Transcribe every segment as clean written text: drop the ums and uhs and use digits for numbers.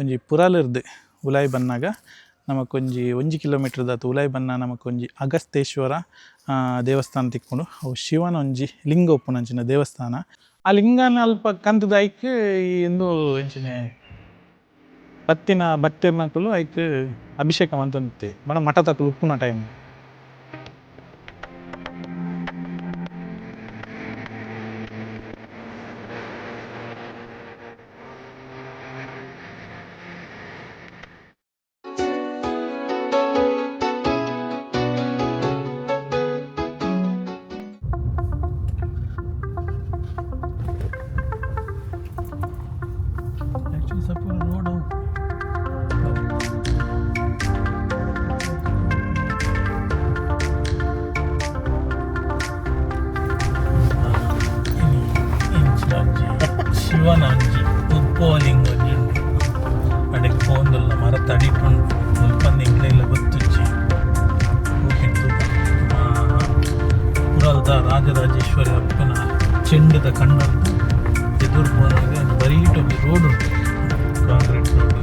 ಒಂಜಿ ಪುರಾಲಿರ್ದು ಉಲಾಯಿ ಬನ್ನಗ ನಮಕೊಂಜಿ ಒಂಜಿ ಕಿಲೋಮೀಟರ್ ದಾತ್ ಉಲಾಯಿ ಬನ್ನ ನಮಕೊಂಜಿ ಅಗಸ್ತೇಶ್ವರ ದೇವಸ್ಥಾನ ತಿಕ್ಕುಂಡು. ಅವು ಶಿವನ ಒಂಜಿ ಲಿಂಗ ಉಪ್ಪುನಂಚಿನ ದೇವಸ್ಥಾನ. ಆ ಲಿಂಗನ ಅಲ್ಪ ಕಂತುದ ಐಕ್ ಇಂದು ಎಂಚಿನೆ ಬತ್ತಿನ ಭಕ್ತೆರ್ನಕುಲು ಐಕ್ ಅಭಿಷೇಕ ಮಂತೊಂದಿತ್ತೆ ಬಣ ಮಠತಕುಲು ಉಪ್ಪುನ ಟೈಮ್. ಶಿವನ ಒಂಜಿ ಉದ್ಭವಲಿಂಗ ಒಂಜಿ ಉಂಡು. ಅಡೆಕ್ ಪೋಂದುಲ್ಲ ಮರತ ಅಡಿಟುಂಡು ಮುಲ್ಪಂದು ಎಂಕ್ಲೆಗ್ಲ ಗೊತ್ತುಜ್ಜಿ. ಪುರಲ್ದ ರಾಜರಾಜೇಶ್ವರಿ ಅಪ್ಪನ ಚೆಂಡದ ಕಣ್ಣೊಂದು ಎದುರು ಪೋನಗ ಒಂಜಿ ಬರೀಟ್ ಒಂಜಿ ರೋಡ್ ಉಂಟು, ಕಾಂಕ್ರೀಟ್ ರೋಡ್.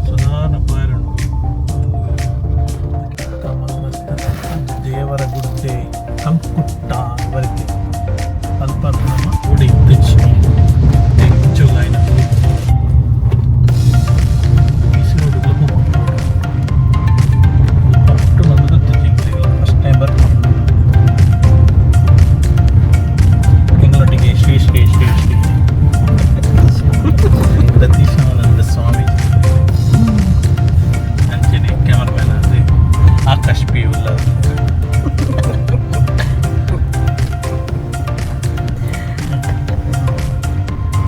ಸಾಧಾರಣ ಪಾಯರ್ ಉಂಟು. ದೇವರ ಗುಡ್ಡೆ ಕಂಕುಟ್ಟ ಬರುತ್ತೆ ಅಲ್ಪ ನಮ್ಮ ಓಡಿ ಇತ್ತುಚ್ಚಿ ಎಂಚೊಗಾಯಿನ ಬಿಸಿ ರೋಡ್ ಪಟ್ಟು ನಂದು ಗೊತ್ತಿಜ್ಜಿ. ಫಸ್ಟ್ ಟೈಮ್ ಬರ್ಪುಂಡು. ಎಂಗಳೊಟ್ಟಿಗೆ ಶ್ರೀ ಶ್ರೀ ಶ್ರೀ ಶ್ರೀ ರತೀಶಾನಂದ ಸ್ವಾಮೀಜಿ, ಅಂಚನೆ ಕ್ಯಾಮರಾಮ್ಯಾನ್ ಆದ್ ಆಕಾಶ್ ಪಿ ಉಲ್ಲ.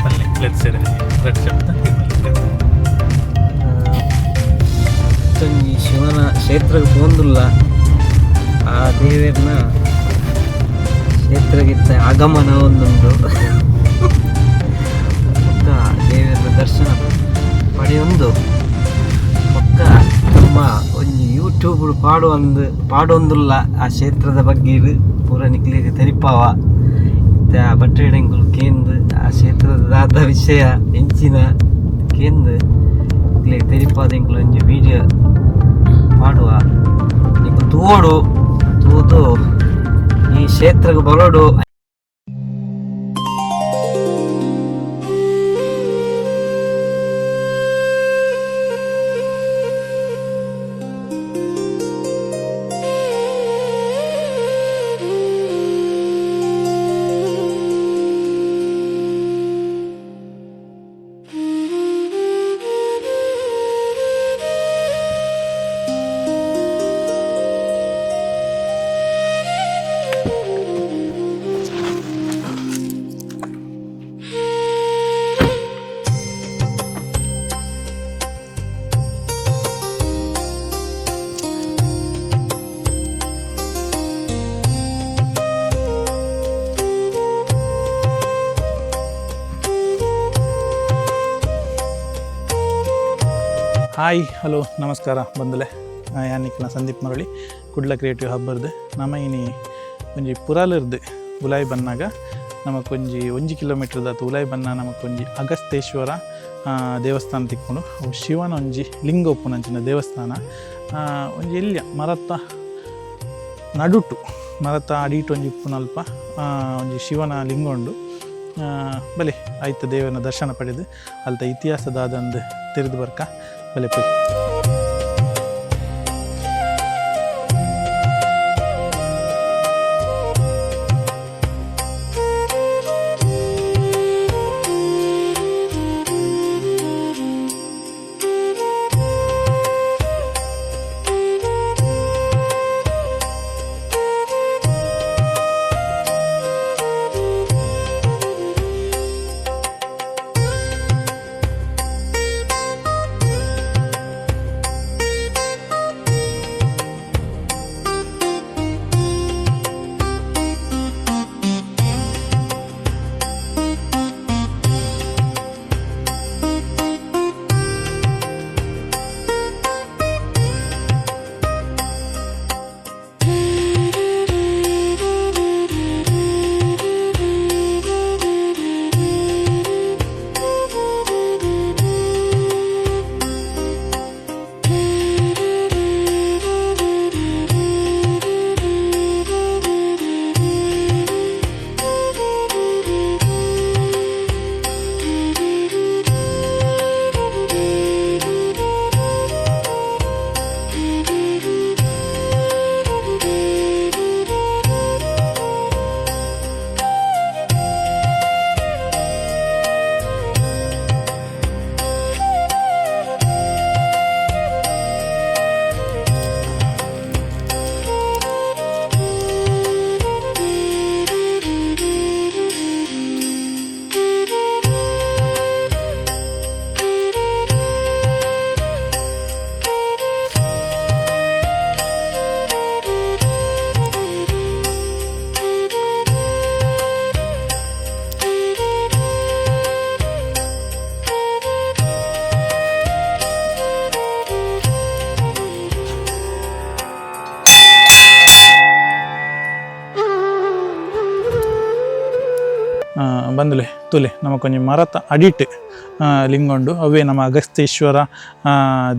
ಬನ್ನಿ, let's red ಶಬ್ದ. ಒಂಜಿ ಶಿವನ ಕ್ಷೇತ್ರಕ್ಕೆ ಪೋಂದುಲ್ಲ. ಆ ದೇವೆರ್ನ ಕ್ಷೇತ್ರಗಿತ್ತ ಆಗಮನ ಒಂದುಂಡು. ಬೊಕ್ಕ ದೇವೆರ್ನ ದರ್ಶನ ಪಡೆಯೊಂದು ಬೊಕ್ಕ ನಮ್ಮ ಒಂಜಿ ಯೂಟ್ಯೂಬ್ ಪಾಡುವಂದು ಪಾಡೊಂದುಲ್ಲ. ಆ ಕ್ಷೇತ್ರದ ಬಗ್ಗೆ ಇದು ಪೂರ ನಿಕ್ಲೆಗ್ ತೆರಿಪಾವ. ಇತ್ತೆ ಆ ಭಟ್ರೆಡೆಂಕುಲು ಕೇಂದ್ ಆ ಕ್ಷೇತ್ರದ ದಾದ ವಿಷಯ ಎಂಚಿನ ಕೇಂದ್ ನಿಕ್ಲೆಗ್ ತೆರಿಪಾದ ಎಂಕುಲು ಒಂಜಿ ವಿಡಿಯೋ ಪಾಡುವ. ನಿಕ್ಲು ತೂವೊಡು, ತೂದು ಈ ಕ್ಷೇತ್ರಕ್ಕೆ ಬರೋಡು. ಹಾಯ್, ಹಲೋ, ನಮಸ್ಕಾರ ಬಂದಲೆ. ಯಾನಿಕ್ನ ಸಂದೀಪ್ ಮರಳಿ, ಕುಡ್ಲ ಕ್ರಿಯೇಟಿವ್ ಹಬ್ಬರ್ದು. ನಮ ಇನಿ ಒಂಜಿ ಪುರಾಲಿರ್ದು ಉಲಾಯಿ ಬನ್ನಾಗ ನಮಕೊಂಜಿ ಒಂಜಿ ಕಿಲೋಮೀಟರ್ ದಾತ್ ಉಲಾಯಿ ಬನ್ನ ನಮಕೊಂಜಿ ಅಗಸ್ತೇಶ್ವರ ದೇವಸ್ಥಾನ ತಿಕ್ಕುಂಡು. ಅವು ಶಿವನ ಒಂಜಿ ಲಿಂಗ ಉಪ್ಪುನಂಚಿನ ದೇವಸ್ಥಾನ. ಒಂಜಿ ಎಲ್ಯ ಮರತ್ತ ನಡುಟು, ಮರತ್ತ ಅಡೀಟ್ ಒಂಜಿ ಉಪ್ಪುನಲ್ಪ ಒಂಜಿ ಶಿವನ ಲಿಂಗ ಉಂಡು. ಬಲೆ, ಆಯ್ತು, ದೇವನ ದರ್ಶನ ಪಡೆದು ಅಲ್ತ ಇತಿಹಾಸ ದಾದಂದು ತೆರೆದು ಬರ್ಕ. ಬಲೆ ಪೋಯಿ. ಬಂದುಲೆ ತುಲೆ ನಮಕೊಂಜಿ ಮರತ ಅಡಿಟ್ ಲಿಂಗ ಉಂಡು. ಅವೇ ನಮ್ಮ ಅಗಸ್ತ್ಯೇಶ್ವರ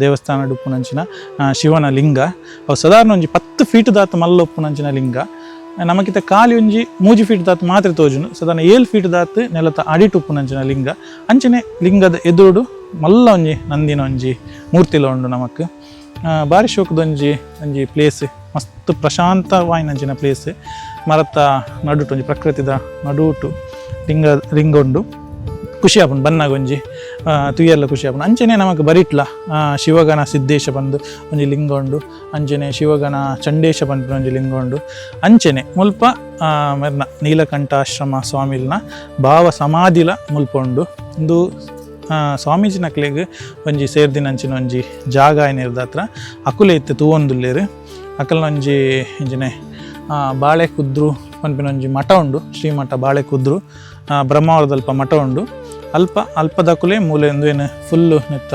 ದೇವಸ್ಥಾನ ಉಪ್ಪುನಂಚಿನ ಶಿವನ ಲಿಂಗ. ಅವು ಸಾಧಾರಣ ಒಂಜಿ 10 ಫೀಟ್ ದಾತ್ ಮಲ್ಲ ಉಪ್ಪುನಂಚಿನ ಲಿಂಗ. ನಮಕಿತ ಖಾಲಿ ಒಂಜಿ 3 ಫೀಟ್ ದಾತ್ ಮಾತ್ರ ತೋಜುನು. ಸಾಧಾರಣ 7 ಫೀಟ್ ದಾತ್ ನೆಲತ ಅಡಿಟ್ ಉಪ್ಪುನಂಚಿನ ಲಿಂಗ. ಅಂಚನೆ ಲಿಂಗದ ಎದುರುಡು ಮಲ್ಲ ಒಂಜಿ ನಂದಿನ ಒಂಜಿ ಮೂರ್ತಿಲ ಉಂಡು ನಮಕ್. ಬಾರಿ ಶೋಕದೊಂಜಿ ಒಂಜಿ ಪ್ಲೇಸ್, ಮಸ್ತ್ ಪ್ರಶಾಂತವಾಯಿನಂಚಿನ ಪ್ಲೇಸ್. ಮರತ ನಡುಟು ಒಂಜಿ ಪ್ರಕೃತಿದ ನಡುಟು ಲಿಂಗ ಲಿಂಗ ಉಂಡು. ಖುಷಿ ಆಪುಂಡು ಬನ್ನಾಗ ಒಂಜಿ ತುಯ್ಯೆಲ್ಲ ಖುಷಿ ಆಪುಂಡು. ಅಂಚನೆ ನಮಕ್ ಬರಿಟ್ಲ ಶಿವಗಣ ಸಿದ್ದೇಶ ಪಂದ್ ಒಂಜಿ ಲಿಂಗ ಉಂಡು. ಅಂಚನೆ ಶಿವಗಣ ಚಂಡೇಶ ಪನ್ಪಿನ ಒಂಜಿ ಲಿಂಗ ಉಂಡು. ಅಂಚನೆ ಮುಲ್ಪ ಮೆರ್ನ ನೀಲಕಂಠಾಶ್ರಮ ಸ್ವಾಮಿಲ್ನ ಭಾವ ಸಮಾಧಿಲ ಮುಲ್ಪ ಉಂಡು. ಉಂದು ಸ್ವಾಮೀಜಿನಕ್ಲೆಗ್ ಒಂಜಿ ಸೇರ್ದಿನಂಚಿನ ಒಂಜಿ ಜಾಗ ಆಯ್ನಿರ್ದಾತ್ರ ಅಕುಲೆ ಇತ್ತೆ ತೂವೊಂದುಲ್ಲೆರ್. ಅಕಲ್ನ ಒಂಜಿ ಇಂಚಿನೆ ಬಾಳೆ ಕುದ್ರು ಪನ್ಪಿನ ಒಂಜಿ ಮಠ ಉಂಡು, ಶ್ರೀಮಠ ಬಾಳೆ ಕುದ್ರು, ಬ್ರಹ್ಮಾವರದಲ್ಪ ಮಠ ಉಂಡು. ಅಲ್ಪ ಅಲ್ಪದಕುಲೆ ಮೂಲೆ ಉಂದು ಫುಲ್ಲು ನೆತ್ತ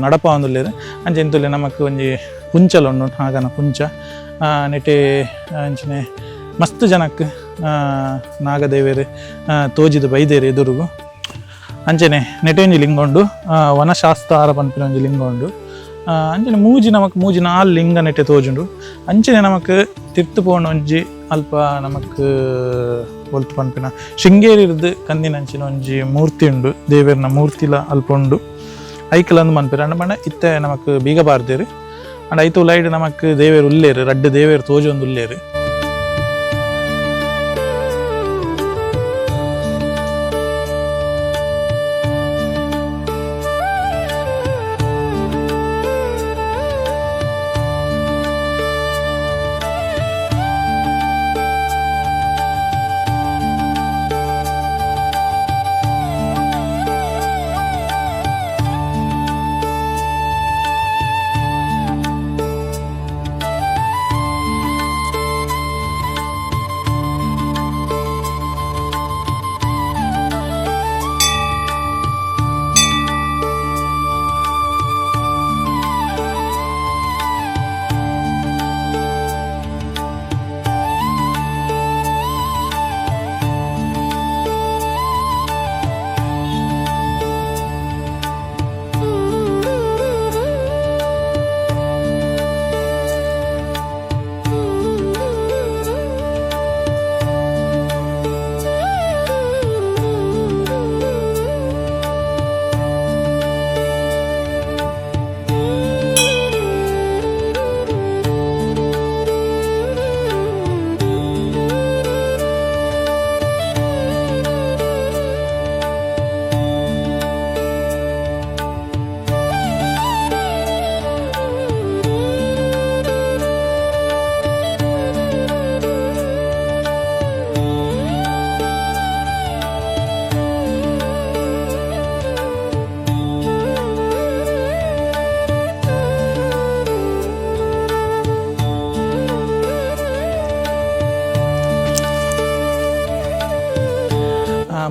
ನಡಪಾವೊಂದುಲ್ಲೆರ್. ಅಂಚ ಇಂತುಲೆ ನಮಕ್ ಒಂಜಿ ಪುಂಚಲ ಉಂಡು, ನಾಗನ ಪುಂಚ ನೆಟೆ. ಅಂಚನೆ ಮಸ್ತ್ ಜನಕ್ ನಾಗದೇವೆರ್ ತೋಜಿದ್ ಬೈದೆರ್ ಎದುರುಗು. ಅಂಚನೆ ನೆಟೆ ಒಂಜಿ ಲಿಂಗ ಉಂಡು, ವನಶಾಸ್ತಾರ ಪನ್ಪಿನ ಒಂಜಿ ಲಿಂಗ ಉಂಡು. ಅಂಚನೆ ಮೂಜಿ ನಮಕ್ ಮೂಜಿ ನಾಲ್ ಲಿಂಗ ನೆಟೆ ತೋಜುಂಡು. ಅಂಚನೆ ನಮಕ್ ತಿರ್ತು ಪೋಣ ಒಂಜಿ ಅಲ್ಪ ನಮಕ್ ಒಲ್ತು ಪನ್ಪಿನ ಶೃಂಗೇರಿರ್ದ್ ಕಂದಿನಂಚಿನ ಒಂಜಿ ಮೂರ್ತಿ ಉಂಡು, ದೇವೆರ್ನ ಮೂರ್ತಿಲ ಅಲ್ಪ ಉಂಡು. ಐಕಲಂದು ಮನ್ಪೆರ್ ಅಂಡ ಪಂಡ ಇತ್ತೆ ನಮಕ್ ಬೀಗ ಬಾರ್ದೆರ್. ಅಂಡ ಐತ ಉಲೈಡ್ ನಮಕ್ ದೇವೆರ್ ಉಲ್ಲೇರು, ರಡ್ಡ್ ದೇವೆರ್ ತೋಜೊಂದು ಉಲ್ಲೇರು.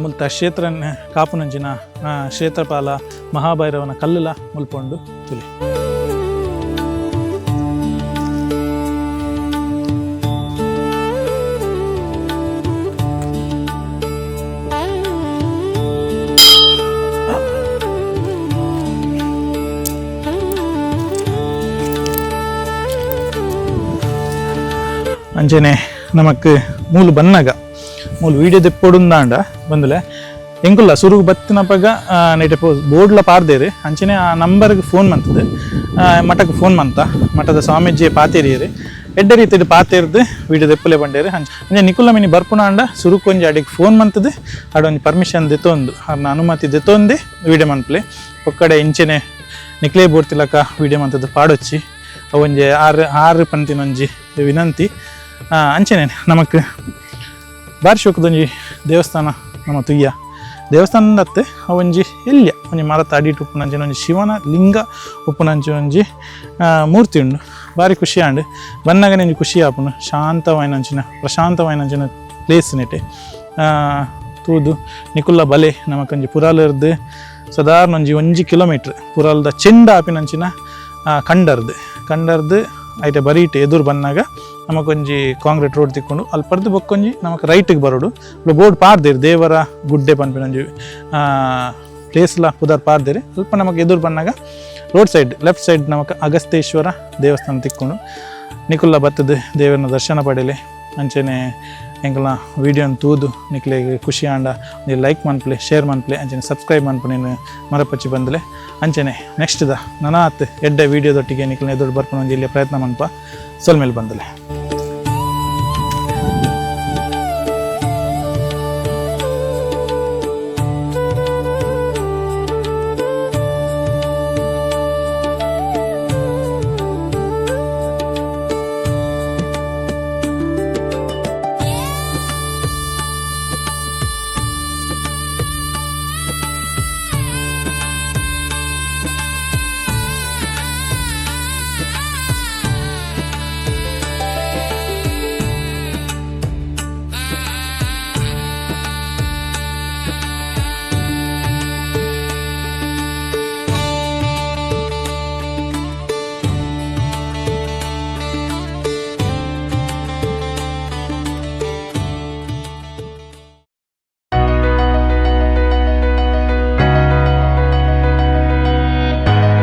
ಮುಲ್ತ ಕ್ಷೇತ್ರನ್ ಕಾಪುನಂಚಿನ ಕ್ಷೇತ್ರಪಾಲ ಮಹಾಭೈರವನ ಕಲ್ಲುಲ ಮುಲ್ಪ ಉಂಡು ತುಲೆ. ಅಂಚನೆ ನಮಕ್ ಮೂಲು ಬನ್ನಗ ಮೂಲು ವೀಡಿಯೋ ದೆಪ್ಪೊಡುಂದಾಂಡ ಬಂದುಲೆ ಎಂಕುಲ್ಲ ಸುರುಗು ಬತ್ತಿನಪಗ ನೆಟೆ ಬೋರ್ಡ್ಲ ಪಾರ್ದೇರು. ಅಂಚನೆ ಆ ನಂಬರ್ಗೆ ಫೋನ್ ಮಂತದೆ ಮಠಕ್ಕೆ ಫೋನ್ ಮಂತ ಮಠದ ಸ್ವಾಮೀಜಿ ಪಾತೇರಿಯರು ಎಡ್ಡೆ ರೀತಿಡ್ ಪಾತೇರ್ದು ವೀಡಿಯೋ ದೆಪ್ಪಲೆ ಬಂಡೇರು. ಅಂಚೆ ನಿಕುಲ್ಲ ಮಿನಿ ಬರ್ಪುನಾಂಡ ಸುರುಕು ಒಂಜಿ ಅಡಿಗೆ ಫೋನ್ ಮಂತದೆ ಅಡೊಂಜಿ ಪರ್ಮಿಷನ್ ದೆತ್ತೊಂದು ಅರ್ನ ಅನುಮತಿ ದೆತ್ತೊಂದು ವೀಡಿಯೋ ಮನ್ಪಲೆ. ಒಕ್ಕಡೆ ಇಂಚೆನೆ ನಿಕ್ಲೇ ಬೋರ್ತಿಲಕ ವೀಡಿಯೋ ಮಂತದ್ದು ಪಾಡೊಚ್ಚಿ ಅವೊಂಜಿ ಆರು ಆರು ಪಂತಿನೊಂಜಿ ವಿನಂತಿ. ಅಂಚನೆ ನಮಕ್ ಬಾರಿ ಶೋಕದೊಂಜಿ ದೇವಸ್ಥಾನ ನಮ್ಮ ತುಯ್ಯ ದೇವಸ್ಥಾನದತ್ತೆ ಅವೊಂಜಿ ಎಲ್ಯ ಒಂಜಿ ಮರತ ಅಡಿಟ್ ಉಪ್ಪುನಂಚಿನ ಒಂಜಿ ಶಿವನ ಲಿಂಗ ಉಪ್ಪುನಂಚಿನ ಒಂಜಿ ಮೂರ್ತಿ ಉಂಡು. ಬಾರಿ ಖುಷಿ ಆಂಡ್ ಬನ್ನಗನೆ ಒಂಜಿ ಖುಷಿ ಆಪುಂಡು. ಶಾಂತವಾಯಿನಂಚಿನ ಪ್ರಶಾಂತವಾಯಿನಂಚಿನ ಪ್ಲೇಸ್ ನೆಟೆ ತೂದು ನಿಕುಲ್ಲ ಬಲೆ. ನಮಕೊಂಜಿ ಪುರಾಲರ್ದು ಸಾಧಾರಣ ಒಂಜಿ ಒಂಜಿ ಕಿಲೋಮೀಟ್ರ್ ಪುರಾಲ್ದ ಚೆಂಡ ಆಪಿನಂಚಿನ ಕಂಡರ್ದು ಕಂಡರ್ದು ಐಟೆ ಬರೀಟ್ ಎದುರು ಬನ್ನಾಗ ನಮಕೊಂಜಿ ಕಾಂಕ್ರೀಟ್ ರೋಡ್ ತಿಕ್ಕೊಂಡು ಅಲ್ಪರ್ದು ಬೊಕ್ಕೊಂಜಿ ನಮಕ್ ರೈಟ್ಗೆ ಬರೋಡು. ಬೋರ್ಡ್ ಪಾಡ್ದೇರು, ದೇವರ ಗುಡ್ಡೆ ಪನ್ಪಿನ ಒಂಜಿ ಪ್ಲೇಸ್ಲ ಪುದರ್ ಪಾಡ್ದೇರು. ಅಲ್ಪ ನಮಕ್ ಎದುರು ಬನ್ನಾಗ ರೋಡ್ ಸೈಡ್ ಲೆಫ್ಟ್ ಸೈಡ್ ನಮಕ್ ಅಗಸ್ತೇಶ್ವರ ದೇವಸ್ಥಾನ ತಿಕ್ಕೊಂಡು. ನಿಕುಲ್ಲ ಬತ್ತದ ದೇವರನ ದರ್ಶನ ಪಡೆಯಲಿ. ಅಂಚನೆ ಎಂಕಲ್ನ ವೀಡಿಯೋನ ತೂದು ನಿಕ್ಲೆಗ್ ಖುಷಿ ಆಂಡ ನೀವು ಲೈಕ್ ಮನ್ಪುಲೆ, ಶೇರ್ ಮನ್ಪುಲೆ, ಅಂಚನೆ ಸಬ್ಸ್ಕ್ರೈಬ್ ಮನ್ಪುನೇನು ಮರಪಚ್ಚಿ ಬಂದಲೆ. ಅಂಚನೆ ನೆಕ್ಸ್ಟ್ ದ ನನಾತ್ ಎಡ್ಡೆ ವೀಡಿಯೋದೊಟ್ಟಿಗೆ ನಿಕ್ಲೆನ ಎದುರು ಬರ್ಪುನ ಒಂಜಿ ಇಲ್ಲಿ ಪ್ರಯತ್ನ ಮನ್ಪ. ಸೊಲ್ಮೆಲ್ ಬಂದಲೆ.